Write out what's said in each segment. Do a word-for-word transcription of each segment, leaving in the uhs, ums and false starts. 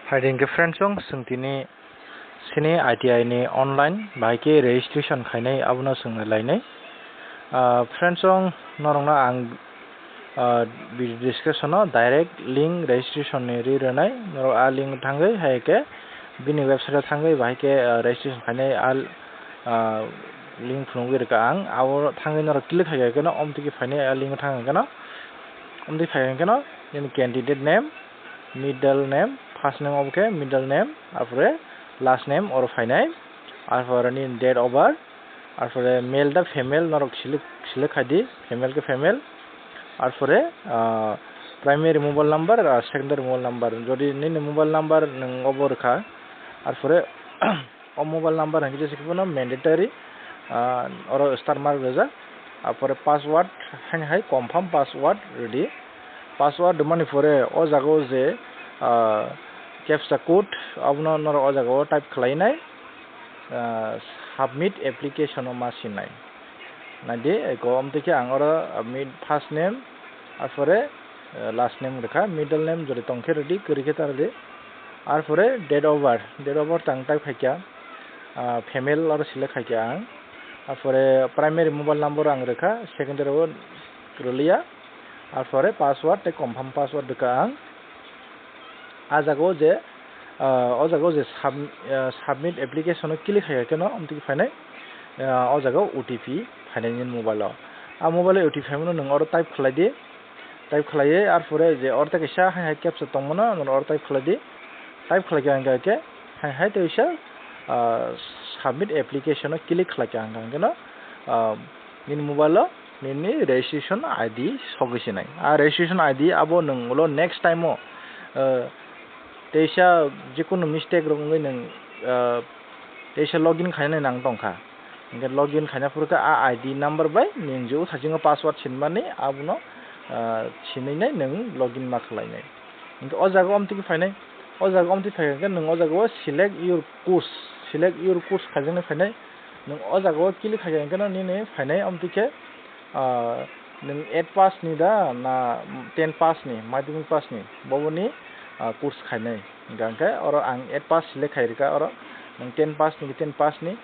Hai ringke friends, chwng tini sini I T I ni online bahai khe registration khainai, abono chwng nai lainai. Ah, friends, chwng norokno ang, ah, video description o direct link registration ni ri rwnai. Norok a link thangwi hai khe bini website o thangwi bahai khe, ah, registration khainai a, ah, link phunugwi rwkha ang. Abo thangwi norok click khai khe no omtwi khe phainai a link thang khe no. Omtwi phai khe no nini candidate name, middle name, first name obo khe middle name, arpore last name oro phainai, arpore nini date of birth, arpore male da female norok select, select khai di, female khe female, arpore, ah, primary mobile number, ah, secondary mobile number, jodi nini mobile number nwng obo rwkha, arpore o mobile number hwnkhe jesa khe bono mandatory, ah, oro star mark rijak. Arpore password, haino hai confirm password rwdi. Password rwmani pore o jaga o je, ah, captcha code, abono norok o jaga o type khlainai, ah, submit application o ma sinai. Naidi, eko omtwi khe ang oro, ah, mid-, first name, arpore, ah, last name rwkha, middle name jodi tongkhe rwdi, kwrwi khe ta rwdi. Arpore date of birth, date of birth ang type khaikha, ah, female oro select khaikha ang. Arpore primary mobile number ang rwkha, secondary o rwliya. Arpore password tei confirm password rwkha ang. Ah jaga o je, ah, o jaga o je sub-, ah, submit application o click khaikha khe no omtwi khe phainai, ah, o jaga o O T P phainai nini mobile o. Ah mobile o O T P phaimano nwng oro type khlai di. Type khlaiwi, arpore je oro tei kaisa hai hai captcha tongmano, norok oro type khlai di. Type khlai khe hwnkhe hai hai tei kaisa, ah, submit application o click khlai khe hwnkhe no, ah, nini mobile o nini registration I D sogwi sinai. Ah, registration I D abo nwng ulo next time o, ah, teisa jikunu mistake rok wngwi nwng, ah, teisa login khainani nang tongkha. Hingke login khaina phuru khe a I D number bai nini je o thaisingo password sinmani abono, ah, sinui nai nwng login ma khlainai. Hingke o jaga o omtwi khe phainai, o jaga o omtwi phai khe nwng o jaga o select your course, select your course khaijaknai phainai. Nwng o jaga o click khaikha hingke no nini phainai omtwi khe, ah, nwng eight pass ni da na ten pass ni, madhyamik pass ni, boboni, ah, course khainai. Hingka hingke oro ang eight pass select khai rwkha, oro nwng ten pass ni, ten pass ni,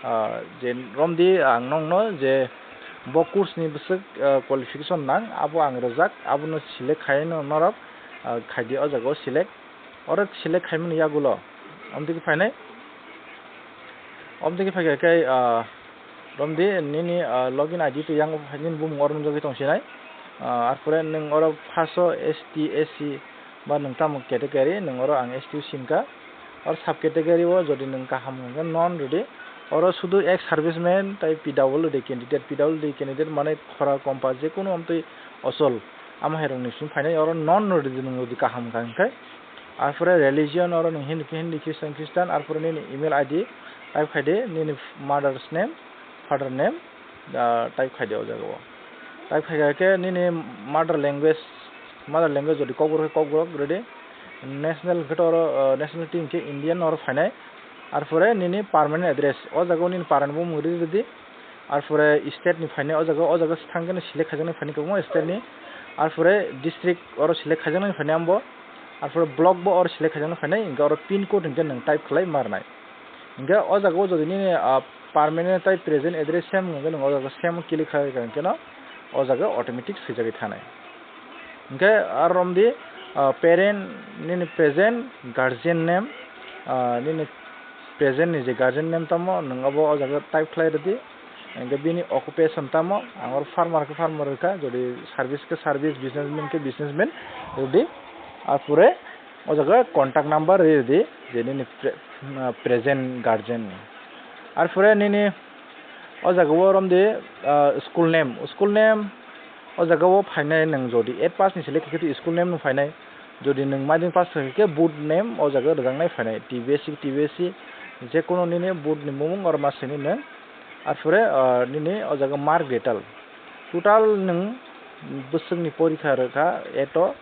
ah, je romdi ang nongno je bo course ni bwswk, ah, qualification nang, abo ang rwjak, abono select khai no norok, ah, khaidi o jaga o select, oro select khaimani yagulo omtwi khe phainai, omtwi khe phaikha khe, ah, romdi nini, ah, login I D twi yang nini bumung oro nukjagwi tongsinai, ah, arpore nwng oro first o S T, S C, ba nwng tamo category, nwng oro ang S T sinkha. Oro sub category o jodi nwng kaham hwnkhe non rwdi. Oro sudu ex serviceman tei P W D candidate, P W D candidate manwi khora kompa jekunu amtwi osol ama hai rokni simi phainai, oro non rwdi nwng rwdi kaham hwnkha hwnkhe. Arpore religion oro nwng Hindu khe Hindi, Christian Christian, arpore nini email I D type khaidi, nini mother's name, father name, ah, type khaidi o jaga o. Type khaikha khe nini mother language, mother language jodi Kokborok khe Kokborok rwdi, national hwnkhe to oro, ah, nationality hwnkhe Indian oro phainai. Arpore nini permanent address, o jaga o nini parent bumung ri rwdi. Arpore state ni phainai, o jaga, o jaga thang khe no select khaijaknai phainai kwbangma state ni. Arpore district oro select khaijaknai phainai ambo. Arpore block bo oro select khaijaknai phainai, hingke oro pin code hingke nwng type khlai ma rwnai. Hingke o jaga o jodi nini, ah, permanent tei present address same hingke nwng o jaga same click khai kha hingke no o jaga automatic swijagwi thanai. Hingke aro romdi, ah, parent nini present guardian name, ah, nini present ni je guardian name tamo nwng obo o jaga type khlai rwdi. Hingke bini occupation tamo, ang oro farmer khe farmer rwkha, jodi service khe service, businessman khe businessman rwdi. Arpore o jaga contact number rwdi, je nini pre-, ah, present guardian ni. Arpore nini o jaga o romdi, ah, school name, school name o jaga o phainai nwng jodi eight pass ni select khe school name no phainai, jodi nwng madhyamik pass khe board name o jaga rwjaknai phainai, T B S C, T B S C, jekunu nini board ni mumung oro ma sini nwng. Arpore, ah, nini o jaga mark detail. Total nwng bwswkni porikha rwkha eto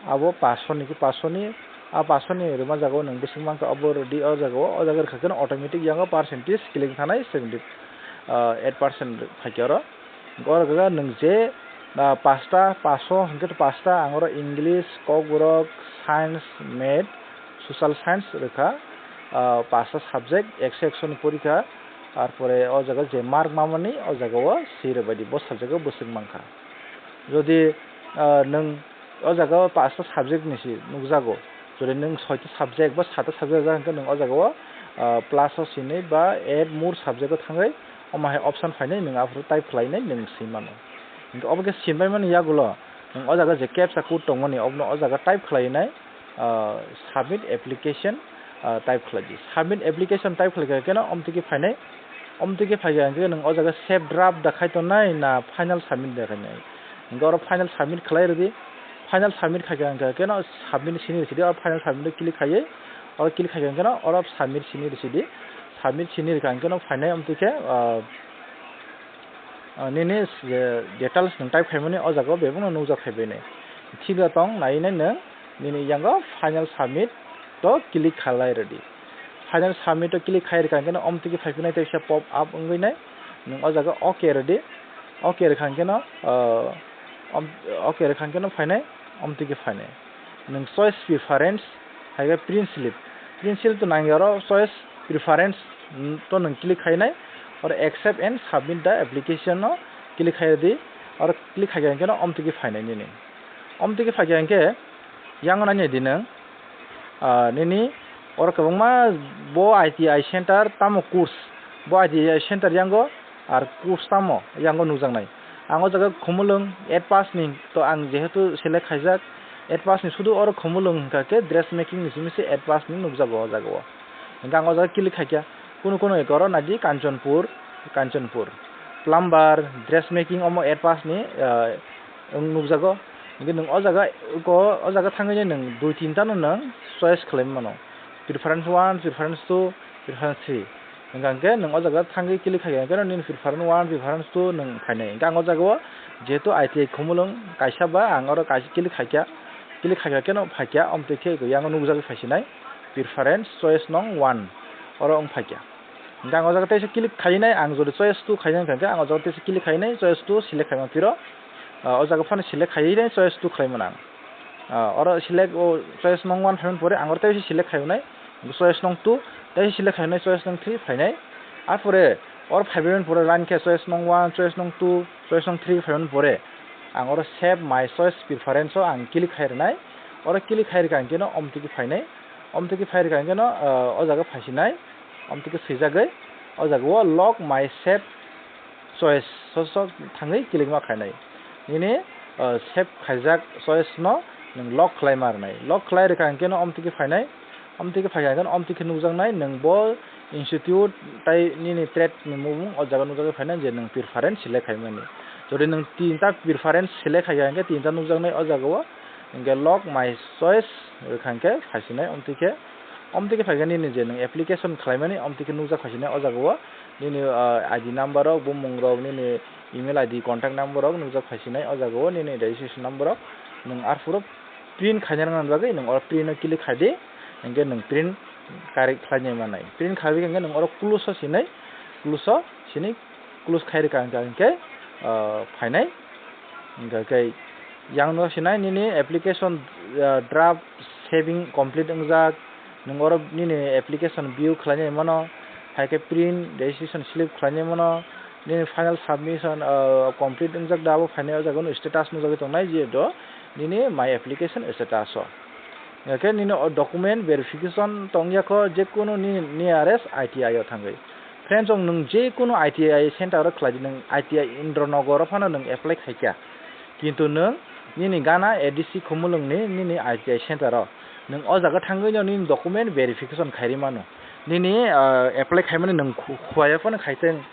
abo paso ni, paso ni, a paso ni rwma jaga o nwng bwswk mankha abo rwdi o jaga o, o jaga rwkha khe automatic yango percentage kiling thanai seventy, ah, eight percent phaikhe oro. Oro khe nwng je, ah, pasta, paso hwnkhe pasta ang oro English, Kokborok, Science, Math, Social science rwkha, ah, pasta subject, ekso ekso ni porikha, tarpore o jaga je mark mamani o jaga o swi rwbaidi, bo subject o bwswk mankha. Jodi, ah, nwng o jaga o pasta subject ni si nukjago, jodi nwng soita subject ba sata subject rwjak hwnkhe nwng o jaga o, ah, plus o sini ba at more subject o thangwi omo hai option phainai, nwng aphuru type khlainai nwng swi mano. Hwnkhe obo khe sinbaimani yagulo nwng o jaga je captcha code tongmani, obono o jaga type khlainai, ah, submit application, ah, type khlai di. Submit application type khlai khe keno omtwi khe phainai, omtwi khe phai khe nwng o jaga save draft da khai tongnai na final submit da khainai. Hwnkhe oro final submit khlai rwdi. Final submit khai khe keno submit sini rwsidi, oro final submit o click khaiwi, oro click khai khe keno oro submit sini rwsidi. Submit sini rwkha keno phainai omtwi khe, ah, ah, nini je details nwng type khaimani o jaga o bebakno nukjak phaibainai. Thikla tong naiwi nai nwng nini yango final submit o click khalai rwdi. Final submit o click khai rwkha keno omtwi khe phaiphinai teisa pop up wngwi nai. Nwng o jaga okay rwdi. Okay rwkha keno, ah, om-, okay rwkha keno phainai, omtwi khe phainai. Nwng choice preference hai khe print slip. Print slip to nangya oro choice preference, mm, to nwng click khainai. Oro accept and submit the application no click khai di. Oro click khai khe no omtwi khe phainai nini. Omtwi khe phai khe yang nani di nwng, ah, nini oro kwbangma bo I T I center tamo course, bo I T I center yango ar course tamo yango nukjaknai. Ang o jaga Khumulwng eight pass ni, to ang jehetu select khaijak eight pass ni, sudu oro Khumulwng hwnkha khe dress making ni simi se eight pass ni nukjago o jaga o. Hwnkhe ang o jaga click khaikha, kunu kunu ekoro naidi Kanchanpur, Kanchanpur plumber, dress making omo eight pass ni, ah, wng nukjago. Hwnkhe nwng o jaga, o jaga thangwi nwng dui tinta no nwng choice khlai mano, preference one, preference two, preference three. Hwnkha hwnkhe nwng o jaga thangwi click khai khe nini preference one, preference two nwng phainai. Hwnkhe ang o jaga o jehetu I T I Khumulwng kaisa ba, ang oro kaisa click khaikha, click khaikha keno phaikha, omtwi khe yang nukjagwi phaisinai preference choice nong one, oro wng phaikha. Hwnkhe ang o jaga teisa click khainai, ang jodi choice two khainai hwnkha hwnkhe ang o jaga teisa click khainai, choice two select khaima phiro, ah, o jaga phano select khainai, choice two khlaimano ang. Ah, oro select o choice nong one phaimani pore ang oro teisa select khainai, choice nong two, teisa select khainai, choice nong three phainai. Arpore oro phaibaimani pore line khe choice nong one, choice nong two, choice nong three phaimani pore ang oro save my choice preference o ang click khai rwnai. Oro click khai rwkha hwnkhe no omtwi khe phainai, omtwi khe phai rwkha hwnkhe no, ah, o jaga phaisinai, omtwi khe swijagwi o jaga o lock my save choice so, so thangwi click ma khainai. Nini, ah, save khaijak choice no nwng lock khlai ma rwnai. Lock khlai rwkha hwnkhe no omtwi khe phainai, omtwi khe phaikha hwnkhe no omtwi khe nukjaknai nwng bo institute tai nini trade ni mung o jaga nukjagwi phainai je nwng preference select khaimani. Jodi nwng tinta preference select khaikha hwnkhe tinta nukjaknai o jaga o, hwnkhe lock my choice rwkha hwnkhe phaisinai omtwi khe, omtwi khe phaikhe nini je nwng application khlaimani omtwi khe nukjak phaisinai o jaga o. Nini, ah, I D number rok, bumung rok, nini email I D, contact number rok nukjak phaisinai o jaga o, nini registration number rok. Nwng arphuru print khaina nang bagwi nwng oro print o click khai di, hwnkhe nwng print kari khlainai manai. Print khaigwi hwnkhe nwng oro close o sinai, close o sinai, close khai rwkha hwnkhe, ah, phainai. Hwnkhe khe yang no sinai nini application, ah, draft saving complete wngjak, nwng oro nini application view khlainai mano, hai khe print registration slip khlainai mano, nini final submission, ah, complete wngjak da abo phainai o jaga no status nukjagwi tongnai je do nini my application status o. Hwnkhe nini o document verification tongya kho, jekunu nini nearest I T I o thangwi. Friends, chwng nwng jekunu I T I center o khlai di, nwng I T I Indranagar o phano nwng apply khaikha. Kintu nwng nini gana A D C Khumulwng ni nini I T I center o nwng o jaga thangwi no nini document verification khairi mano. Nini, ah, apply khaimani nwng khu-, khuaio phano khaitwng,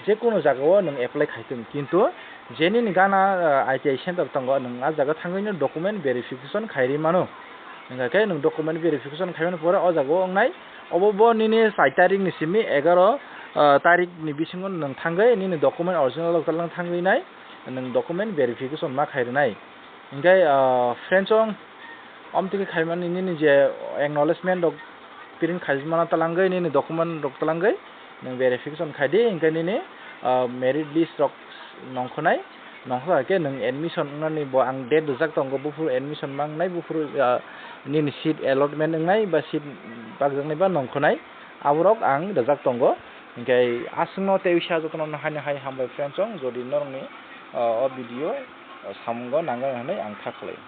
jekunu jaga o nwng apply khaitwng. Kintu je nini gana, ah, I T I center tongo, nwng a jaga thangwi no document verification khairi mano. Hwnkha khe nwng document verification khaimani pore o jaga o wngnai. Obo bo nini char tarik ni simi egaroh, ah, tarik ni bisingo nwng thangwi nini document original rok talwng thangwi nai nwng document verification ma khai rwnai. Hwnkhe, ah, friends, chwng omtwi khe khaimani nini je acknowledgement rok print khaimano talangwi nini document rok talangwi nwng verification khai di, hwnkhe nini, ah, merit list rok nongkhonai. Nongkhor khe nwng admission wngnani bo ang date rijak tongo, buphuru admission mangnai, buphuru, ah, nini seat allotment wngnai ba seat bakjaknai ba nongkhornai, aborok ang rijak tongo. Hinkhe aswkno tei uisa jotono haino hai hambai friends chong, jodi norokni, ah, o video, ah, samungo nangkha hinwi ang kha khlai.